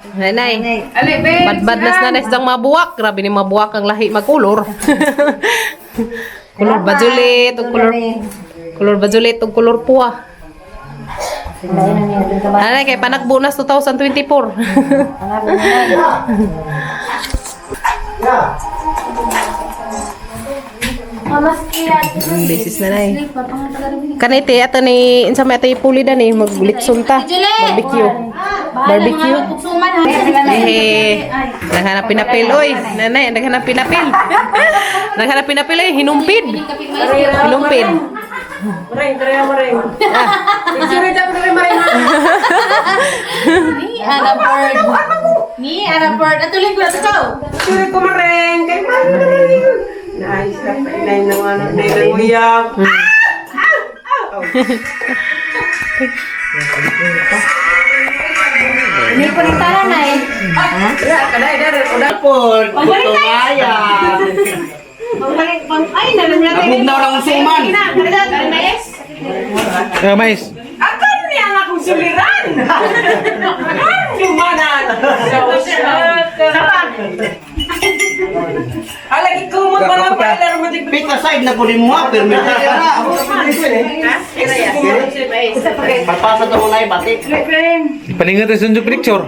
Nanay. Badbad nas nanay sa mabuwak. Grabe ni mabuwak ang lahi magkulor. Kulor bajulit ug kulor kulor bajulit ug kulor puwa. Nanay, kay panagbo nas 2024. Ang beses nanay. Kanite ato ni insa may ato ipuli dan eh maglitson ta. Barbecue. Barbecue. Eh, naghanap pinapil oy. Nanay, naghanap pinapil. Naghanap pinapil eh, hinumpid. Hinumpid. Maring, tara maring. Picture dyan, maring, maring. Ni Ana Bird. Ni Ana Bird. At tuloy ko na ito. Picture ko maring. Kay maring, maring. Naayos na pa. Inay na nga. Inay na nguyap. Ah! Ah! Ah! Hindi ko rin tara na eh. Kaday, dare, udah. Pon, putumaya. Ay, nalang. Nabugnaw lang ang suman. Eh, mais. Akan niya ang akong suliran. Ang dumanan. Alagi ko mo para para mo di Pick aside na po ni mo ha, pero may kaya na. Pagpasa to na batik. Paningat yung sunjuk picture.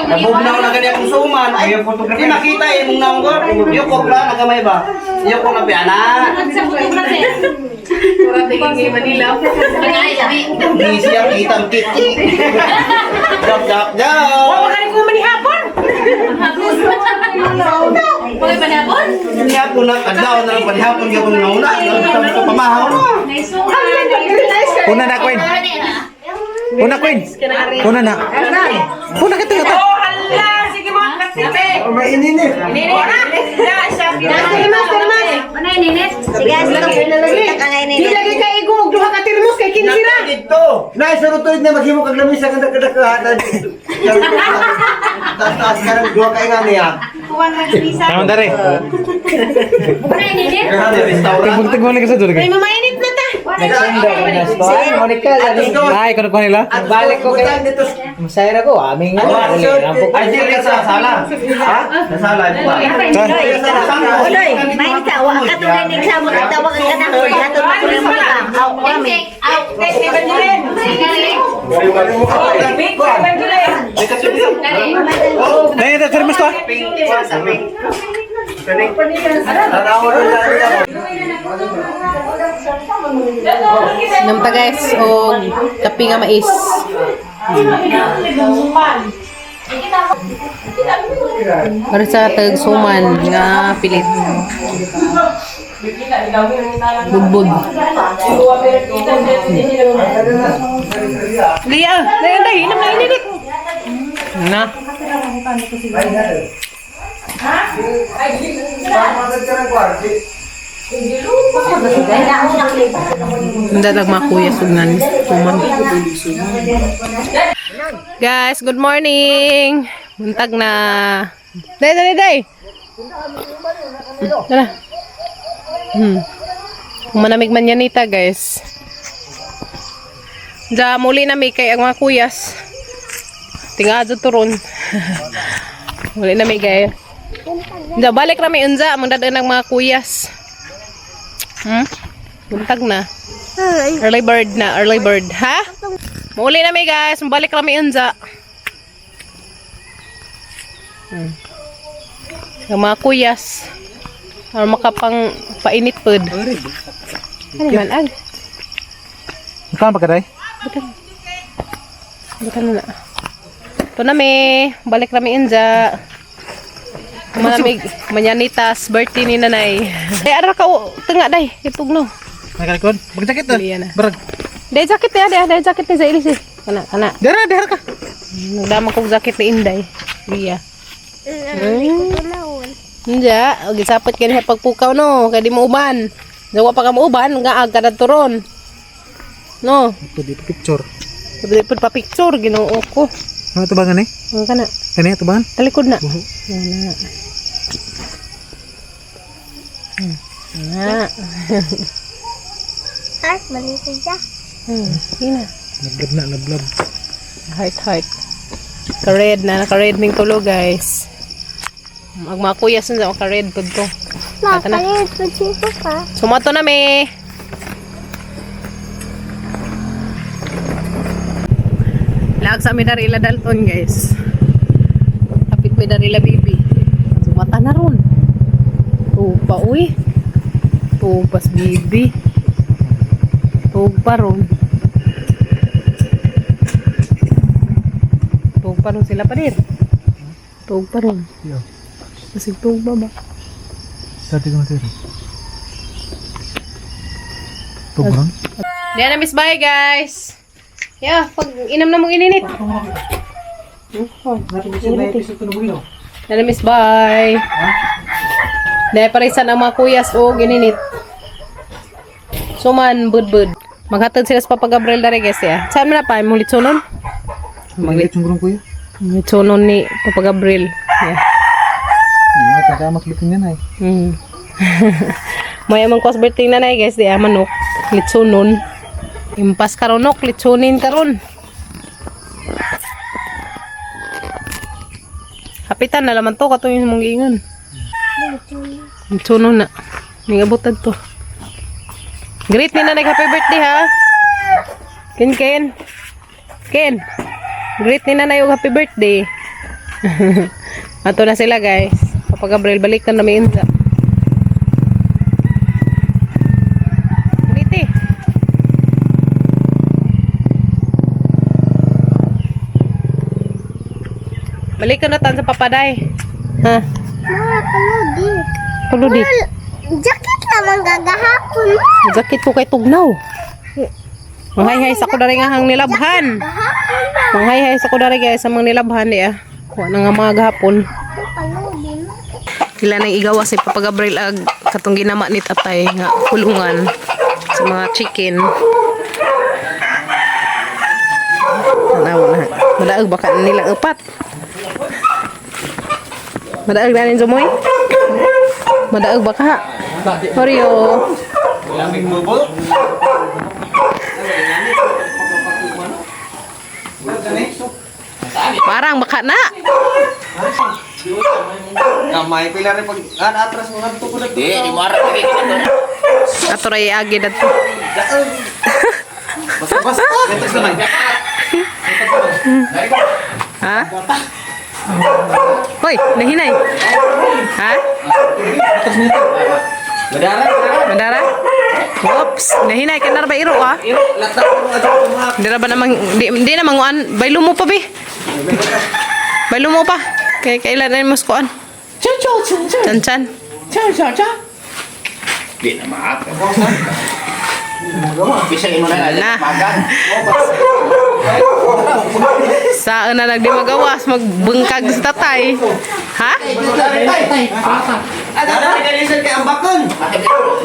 Nabugnaw na gani akong suman. Ay, di makita eh, mong naunggor. Yoko na, nagamay ba? Yoko na piana. Di siya kitang kiki. Jap, jap, jap. Wa kani ko manihapon. Pagay panahon? Panihapon na, adlaw na lang panihapon gyapon nga una. Pamahaw na. Una na, Queen. Una, Queen. Una na. Una ka tayo. Oh, hala, sige mo kasi. May ininit. Inini. Manay ninit. Sige, sige, ka nga Di lagi kay igog duha ka termos kay 15 ra. Dito. Naisa ro tuig na maghimo kag lamisa kang dakadaka. Taas ka ng duha kay nga niya. Naman dare. Manay ninit. Restaurant. Tigmali ka sa dulog. Kay mamainit na ta. Ay, kuno ko nila. Balik ko kay dito. Masaya ko, aming nga. Ay, di ka sa sala. Ha? Sa sala ba? Uloy, may tawa ka to ning sa mga tawa ka na ato na ko mo ka. Aw, kami. Tes ni Banjulin. Big Banjulin. Dai, dai, terus to. Namta guys og kape nga mais. Para sa tag suman nga pilit. Budbud. Lia, dai dai, inam na init. Na. Mandalag mga kuya sugnan. Suman. Guys, good morning. Buntag na. Day, day, day. Tara. Manamig man yan ita, guys. Diya, muli na mi kay ang mga kuyas. Tinga dyan turon. Muli na mi, guys. Diya, balik na mi unza. Mangdadaan ang mga kuyas. Buntag na. Early bird na, early bird. Ha? Muli na mi, guys. Balik na mi unza. Ang mga kuyas. Para makapang painit pod. Ano man, ag? Kan pa kaday? Butan na na. Ito na mi. Balik na mi inja. Malamig. Manyanitas. Birthday ni nanay. Ay, ara ka. Tunga day. Itog no. Nakalikod. Magjakit to. Liya na. Barag. Day jacket niya. Day, day jacket ni sa ilis eh. Kana, kana. Dara, dara ka. Nagdama kong jacket ni Inday. Liya. Inja, og gisapot kini sa pagpukaw no, kay di mo uban. Dawa pa ka mo uban, nga ag kada turon. No, Ito di picture. pwede pa picture Ginoo ko. Ano tubangan eh? Ano kana? Kani tubangan? Talikod na. Yan na. Na. Heart, mali siya. Yun na. Lablab na, lablab. Heart, heart. Ka-red na, naka-red ming tulo, guys. Ang mga kuya sun sa ka-red pud to. Ata na. Sumato na me. Laag sa mi dari ila Dalton, guys. Kapit mi dari ila baby. Sumata na ron. Tupa uy. Tupas baby. Tupa ron. Tuog pa ron sila pa rin. Tuog pa ron. Yo. Masig tuog ba ba? Dati ko na sir. Tubaran? Diyan na, miss. Bye, guys. Yeah, pag inam na mong ininit. Diyan na, miss. Bye. Dahil parisan ang mga kuyas o gininit. Suman, budbud. Maghatod sila sa Papa Gabriel dere guys ya. Saan mo na pa? Mulitsunon? Maglitson ko lang kuya. Mulitsunon ni Papa Gabriel. Yeah. Hindi, kakamak lutin yan ay. May amang kos birthday na na guys, di ah, manok. Litsunon. Impas karonok, litsunin karon. Kapitan na laman to katong yung mong giingon. Litsunon na. Ningabutan to. Greet ni nanay happy birthday ha. Ken Ken. Ken. Greet ni nanay og happy birthday. Ato na sila guys. Papa Gabriel balik na namin. Ulit eh. Balik ka na tan sa papaday. Ha? Mga kaludi. Kuludi. Jacket lamang gagahapon. Jacket ko kay tugnaw. Manghay-hay sa ko dari nga hang nilabhan. Gahapon ba? Manghay-hay sa ko dari guys sa mga nilabhan di ah. Kuha na nga mga gahapon. Kaludi. Kila nang igawa si Papa Gabriel ag katong ginama ni tatay nga kulungan sa mga chicken. Tanaw na. Madaag baka nila upat. Madaag na nin sumoy. Madaag baka. Oreo. Parang baka na. Kamay pila rin pag ah, atras mo ngadto ko Di, di mo arap lagi. Ato ray agi dadto. Basta basta. Gatas naman. Ha? Hoy, nahinay. Ha? Madara, madara. Mandara? Oops, nahinay ka na ba iro ah? Iro, lakta ko nga dito mga. Di ra ba namang di, di na manguan, baylo mo pa bi. Baylo mo pa. Kay kailan na mo skuan? Chan chan. Di na maak. Bisa imo na Na. Saan na nagdi magawas magbungkag sa tatay. Ha? Adara, kalisan kay ambakon.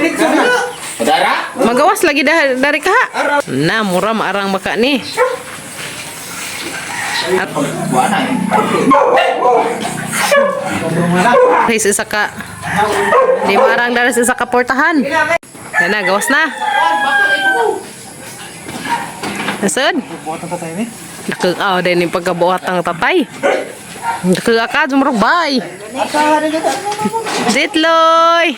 Dito na. Madara? Magawas lagi dah dari ka. Na mura maarang baka ni. At Buana eh. Ay, sa isa ka. Di maarang dari sa isa ka portahan. Yan na, gawas na. Nasaan? Buhat ang tatay ni. Nakaaw din yung pagkabuhat ng tatay. Nakaaw ka, jumrok, bye. Zitloy!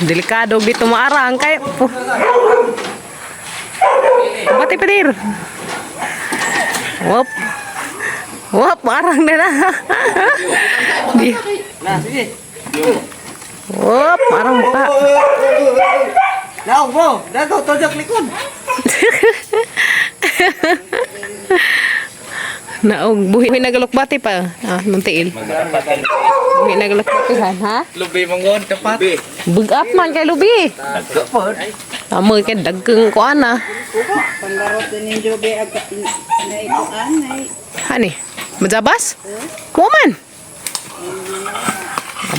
Delikado dito maarang kay. Bati pedir. Wop. Wop, maarang na na. Di. Wop, maarang muka. Naong mo, dago tojok likod. Naog, buhi nagalukbati pa. Ah, nung tiil. Buhi nagalukbati ha? Lubi mangon tapat. Bugat man kay lubi. Tama kay dagkeng ko ana. Pangarot din yung jobe ag na ikuan ay. Hani? Majabas? Kuman.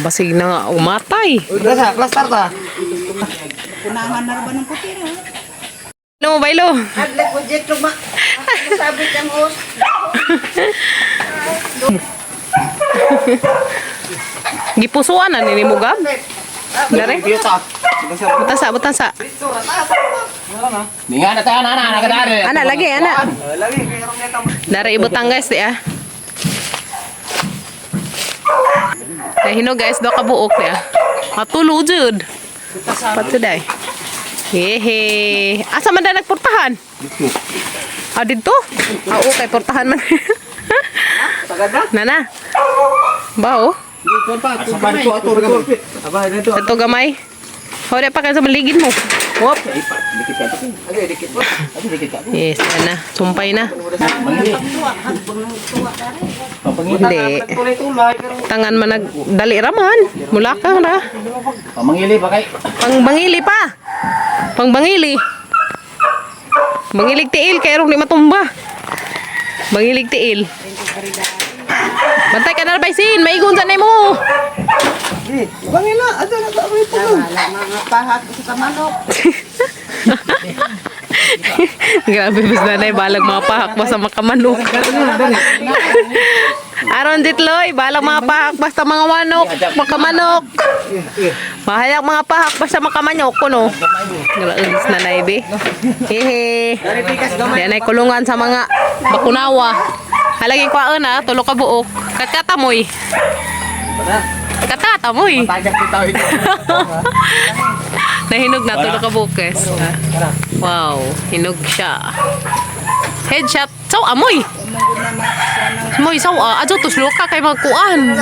Basig na nga umatay. Udah sa cluster ta. Kunahan na ba ng puti ra? Baylo, baylo. Adlak ko jet luma. Sabit ang os. Gipusuan na ni mo gab. Dare. Butasa, butasa. Nga na tayo, ana, ana, ana, Ana lagi ana. Dari ibutang guys di ah. Nahinog guys do ka buok di ah. Matulo jud. Patuday. Hehe. Asa man da nagportahan? Dito. Ah, dito? Ah, okay, portahan man. Nana. Bao. Ito gamay. Hore pa kayo sa maligid mo. Wop. Yes, yan na. Sumpay na. Hindi. Tangan man nag dali raman. Mula ka na. Pamangili pa kay. Pangbangili pa. Pangbangili. Bangilig tiil kay rong di matumba. Bangilig tiil. Bantay ka na baysin, maigon sa nimo. Bangila, ato na ba ito? Mga pahat sa manok. Grabe bis nanay balag mga pahak basta makamanok. Aron ditloy, balag mga pahak basta mga manok, makamanok. Bahayak mga pahak basta makamanok kuno. Grabe bis nanay be. Hehe. Di anay kulungan sa mga bakunawa. Halagi kwaon ah, tulo ka buok. Katkatamoy. Katatamoy. Nahinog na tulo ka buok guys. Wow, hinog siya. Headshot. Saw amoy. Amoy saw ah. Adyo tuslo ka kay magkuan.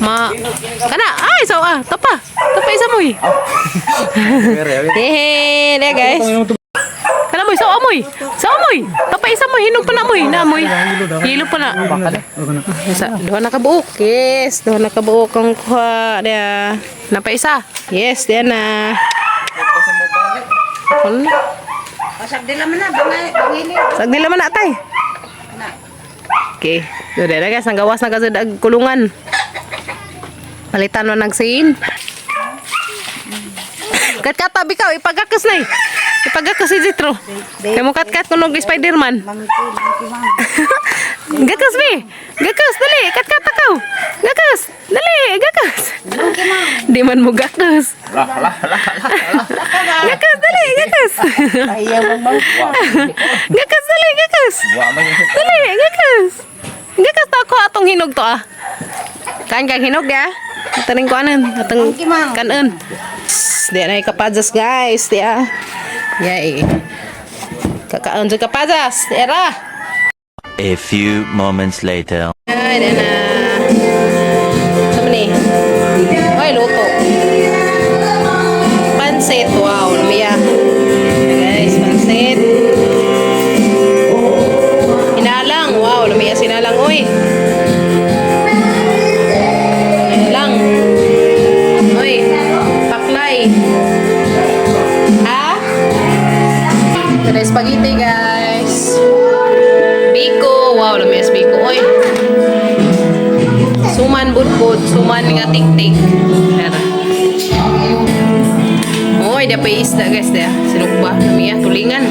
Ma kana ay saw ah. Tapa. Tapa isa moy. Hehe, there guys. Kana moy saw amoy. Saw amoy. Tapa isa moy hinog pa na moy. Na moy. Hilo pa na. Sa duha na ka buok. Yes, duha na ka buok ang kuha. Dia. Napa isa. Yes, diyan na. Wala. Pasag dila man na, bangili. Sag nila man na tay. Okay. So, dere guys, ang gawas na kasi ag kulungan. Palitan mo nagsin. Kat-katabi ka, ipagakas na eh. Ipagakas si Jitro. Kaya mo kat-kat kunog Spider-Man. Gakas be. Gakas, dali. Kat-kat akaw. Gakas, dali. Gakas. Di man mo gakas. Gakas, dali. Gakas. Gakas, dali. Gakas. Dali, gakas. Gakas ta ako atong hinog to ah. Kan kang hinog ya. Ataning ko anan, atong kanon. Di na ikapajas guys, di ah. Yay. Kakaon sa kapajas, era. A few moments later. Ay, di na. Sama ni. Ay, luto. Pansit. Wow, lumiya. Guys, pansit. Hinalang. Wow, lumiya sinalang. Uy. Hinalang. Uy, paklay. Ha? Ito na yung spaghetti, guys. Biko. Wow, lumiya sa biko. Uy. Suman budbud, suman nga tiktik. Tara. Oy, da pa isda guys da. Sinugba, lumiya tulingan.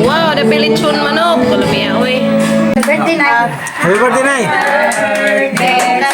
Wow, da pa lechon manok. Lumiya oy. Birthday na. Happy birthday, Nay! Happy birthday!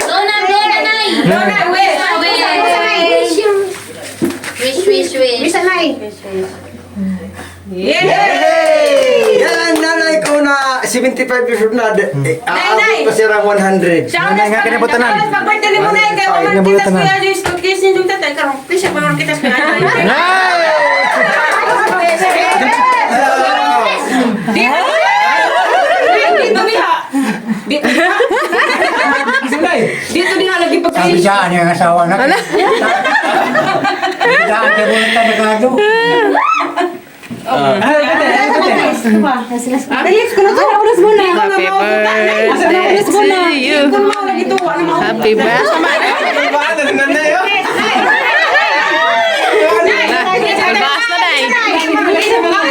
Dona, dona, nay. Dona, wish, wish. Wish, wish, wish. Wish anay. Yay! Yan ang nanay ko na 75 years old na. Eh, aabot pa siya ng 100. Nanay nga kinabutanan. Pag-birthday mo na ikaw, Kinabutanan. Kuya Joyce, kiss yung tatay karon. Please, paman kita sa Kuya Nay! Dito diha. Dito diha. Dito diha lagi pag Sabi siya, ano yung asawa na? Ano? Daan ka muna tayo. Release ko na to. Oras mo na. Happy birthday to you. Happy birthday. Palbaas na day.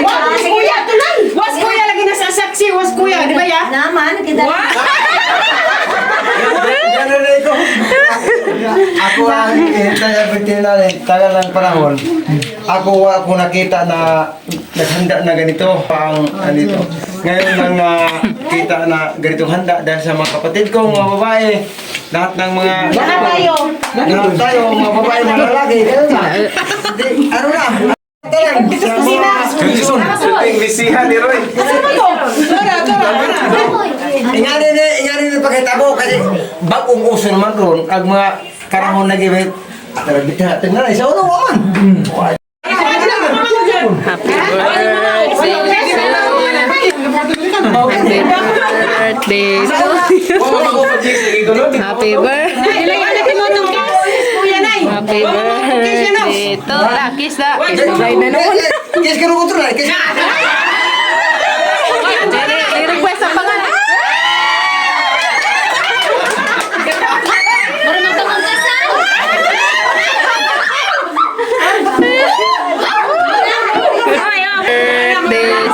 Was kuya tulay. Was kuya lagi nasa saksi, was kuya, di ba ya? Naman, kita. Ganun ko. Ako ang entire birthday natin, tagal ng panahon. Ako wala ko nakita na naghanda na ganito ang ano ito. Ngayon lang nakita na ganitong handa dahil sa mga kapatid ko, mga babae, lahat ng mga... Lahat tayo. Lahat tayo, mga babae, mga lalaki. Ganun na. Hindi, ano na? Talang, sa mga... Shooting bisihan ni Roy. Dora, Dora. Ingani ni, ingani ni pakitabo kasi bagong uso naman ron ang mga panahon na gibit. Talaga tingnan sa ulo man. Happy birthday to you. Happy birthday to you. Happy birthday. Happy birthday to La, kiss la. Kiss na na naman. Yes, karo ko tulay. Kiss. Jerry, request ang pangalan. Birthday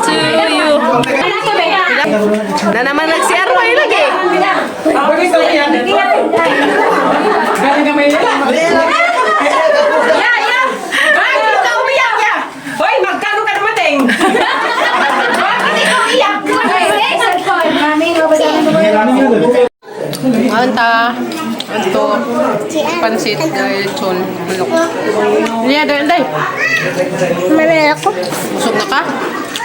to you. Na naman nag-CR lagi. Ya, ya. Bakit ka umiyak ya? Hoy, magkano ka dumating? Bakit ikaw iyak? Anta, anto, pansit, dahil chon, manok. Niya, dahil, dahil. Manala ko. Busog na ka?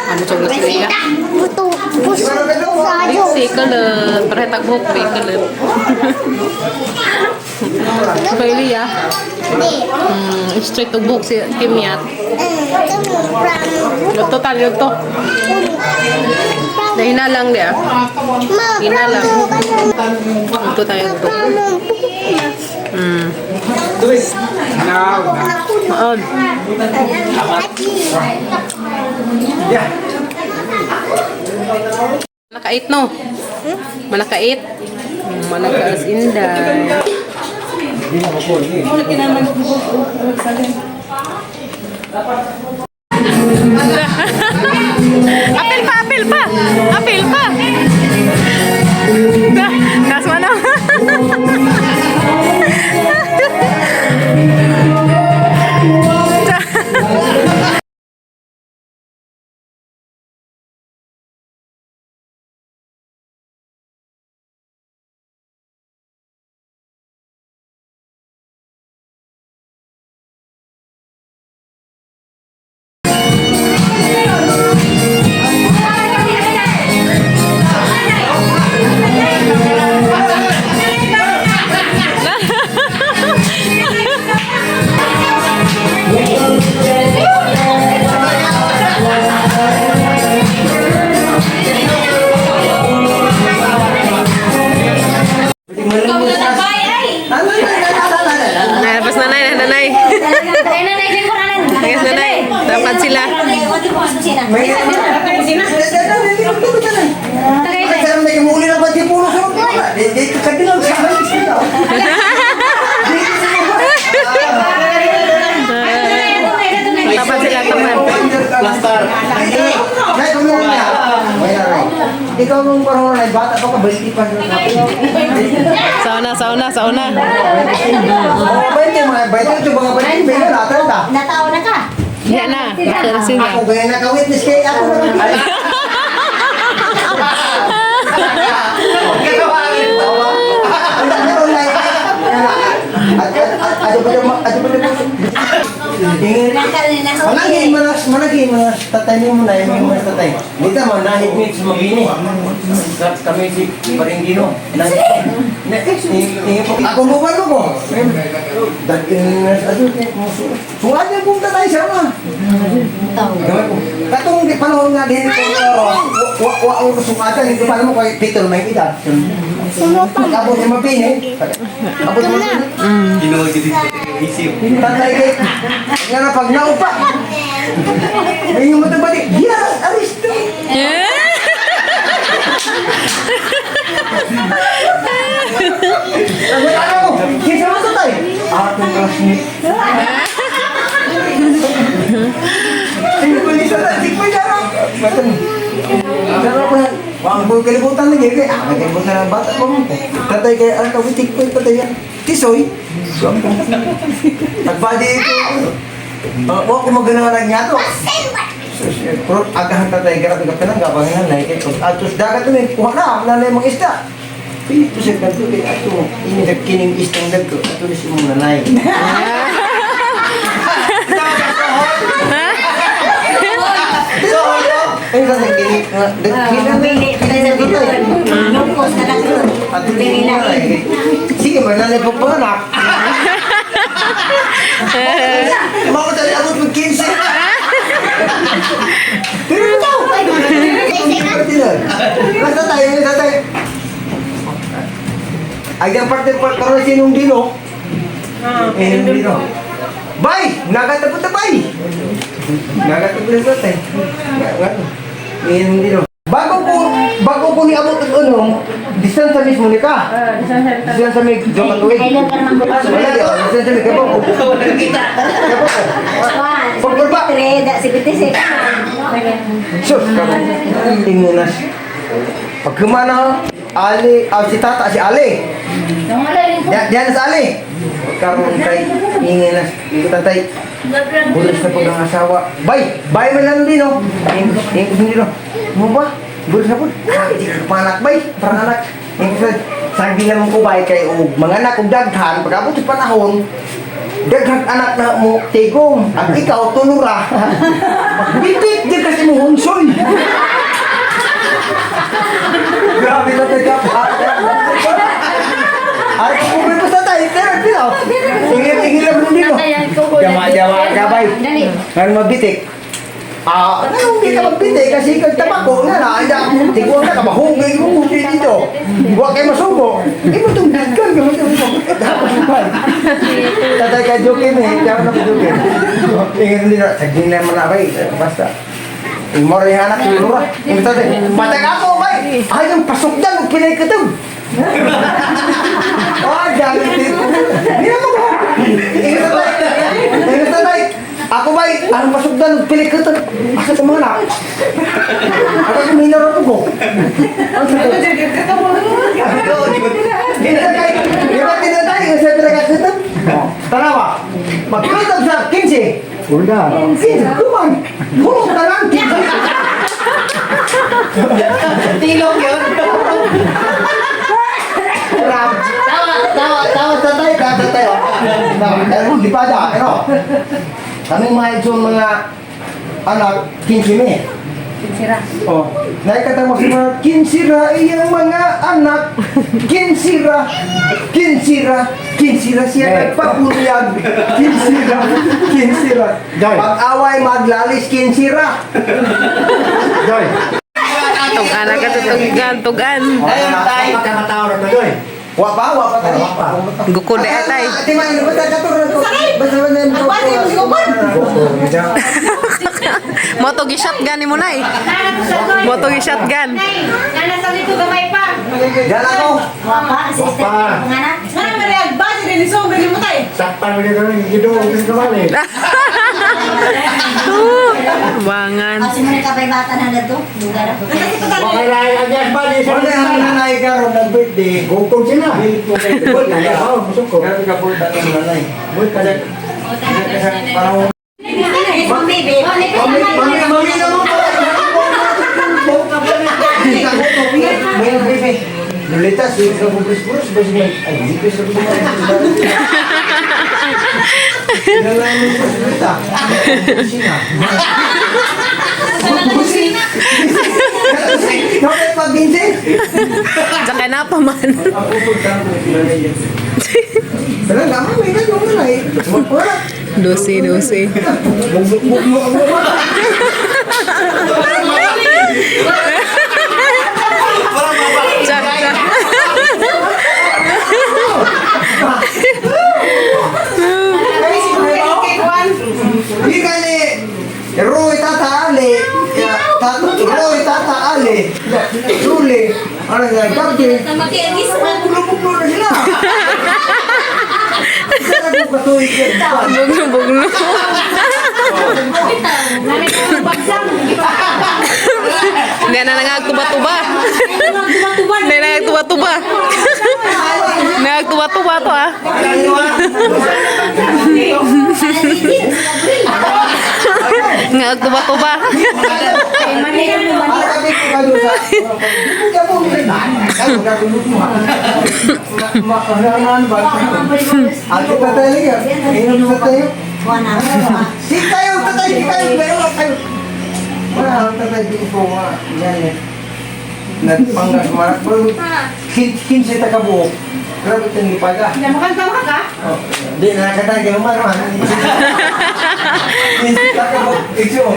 Ah, busog na sila. Buto. Busog sayo. Si kalat, pare tagbok, may kalat. Kay Lia, straight to book si Kim Yat. Luto ta, luto. Dahil na lang niya. Hinalang. Luto tayo, luto. Maon. Manakait no? Manakait? Manakaas inday. Apil pa, apil pa! Apil pa! Nas mana? Nalabas na nanay, nanay. Nalabas nanay. Dapat sila. Dapat sila tapat. Plaster. Ikaw nung panahon ay bata pa ka, 20 pa. Sauna, sauna, sauna. Oh, 20 mga 20, mga 20, may nata ta. Natao na ka. Yan na. Ito na sila. Ako kaya naka-witness kay ako na. Managi manas managi manas tatay ni mo na yung manas tatay. Dito mo nahit mi sa mabini. Kami si Paringgino. Ako mo ba ko? Dagin aso Suwanya kung tatay siya ma. Katong di panahon nga din ko wa wa wa sungatan hindi pa mo kay Peter may edad. Tapos si mabini. Tapos mabini. Ginoo gid isip. Tatay kay nga na pag naupa. May yung matang balik, yes, aristo! Ano ko? Kinsa mo to tay? Atong classmate. Singkwenta na, 50 na. Batang. Pero ko na, wang ko kalibutan lagi kay ah, kalibutan ng bata ko. Tatay kay ang kawitik ko tatay yan. Tisoy. Nagbadi ito. Wa ko maganahan niya to. Pero agahan tatay garap ka pinang gabang nanay kay kung atos dagat ni kuha na nanay mga isda. Pito sa kanto kay ato ini kining isdang dagko ato ni si mong nanay. Ay, sa kini Mabili ka sa bidon. Lungkos na lang ron. Ato ni mong nanay. Sige, mananay pa panganak. Mao tayo abot mag 15. Pero ito! Basta tayo, basta tayo. Ay, ang parte pa karon sinong dino. Sinong dino. Bay! Nagatapot na bay! Nagatapot na sa tayo. Sinong dino. Bago ko niabot ang unong, distansya mismo ni ka. Distansya mi, doon ka tuwig. Kailan ka naman Wala, distansya mi, kabaw ko. Kabaw ko. Pagkurba. 73, da, 76. Sus, kamo. Ingunas. Pag kumana, Ali, ah, si Tata, si Ali. Diyan sa Ali. Karon kay inginas, iko tatay. Bulos na pag ang asawa. Bay, bay man lang din oh. Ingos din oh. Mo ba? Bulos na po. Ah, di ka panak bay, parang anak. Ingos na. Sabi naman ko bay kay og mga anak og daghan pag abot sa panahon, daghang anak na mo tigom at ikaw tulura. Bitik di kasi mo hunsoy. Grabe na tayo. Ay, kung ko sa tayo, pero pero. Tingin-tingin lang dito. Jawa-jawa ka bay. Ngayon mabitik. Ah, ano hindi ka magbitik kasi kag tabako na na, ay tigwa na ka mahungay mo dito. Wa kay masubo. Imo tong dagkan ka mo itong. Tatay ka joke ni, tiyaw na joke. Tingin din na, saging na man na bay, basta. Imor yung anak, lura. Yung tatay, patay ako bay. Ay, yung pasok dan, pinay ka to. Oh, galit dito. Hindi na mo. Ingat tatay. Ingat tatay. Ako ba, anong pasok dan, pinay ka to. Asa ka mga anak? Ako kuminaro ko. Ang sakit. Tinatay. Di ba tinatay? Yung sa pinagkakita? Tanawa. Magkutap sa 15. Wala. 15. Kuman. Puro tanan. 15. Tilog yun. Tawa, tawa, tawa, tatay, tatay, oh. Pero di pa da, pero. Kami mga ito mga anak, 15 mi. 15 ra. Oh, nakikita mo sa mga 15 ra iyang mga anak. 15 ra, 15 ra, 15 ra siya nagpapunyag. 15 ra, 15 ra. Pag-away maglalis 15 ra. Tugan ka tutugan, tugan. Ayun, tay. Wa pa, wa pa tani. Gukod eh, tay. Ate man, basta katur. Basta basta. Moto gi shotgun ni mo nay. Moto gi shotgun. Nana sa dito gamay pa. Diyan ako. Wapa, sister. Nga na. Nga Mariel, ba si Denison gali mo tay. Saktan mo dito ng gido, gusto ka ba eh? Bangan. O, sino ka ba'y bata na na to? Lugar. Okay lang, ang ba di sa Wala ang nanay karon ng birthday. Gukong sila. Oo, gusto ko. Grabe ka po tanong nanay. Parang Mami, babe. Mami, mami, mami na mo. Lolita, si ka bubus bus bus may ay di ko sa Lolita. Sina. Bakit pag-binsin? Tsaka na pa man. Ang pupunta ko Pero tama, may ganun na eh. Wala. Dose, dose. Tsaka. Hindi ka ni... Parang nga gabi. Buglo-buglo na sila. Isa na kong patuloy yan. Bugno-bugno. Hindi na nangagtuba-tuba. Hindi na nangagtuba-tuba. Nangagtuba-tuba to ah. Nangagtuba-tuba. Para kami ko kayo sa... Ate tatay lang yan. Inom sa tayo. Si tayo, tatay, si tayo. Meron kayo. Wala, ang tatay din ko nga. Yan eh. Nagpanggas marak. 15 ta kabuok. Grabe itong lipaga. Namakanta ka? Oh, Di, nakatay kayo man. 15 ta kabuok. Ikso.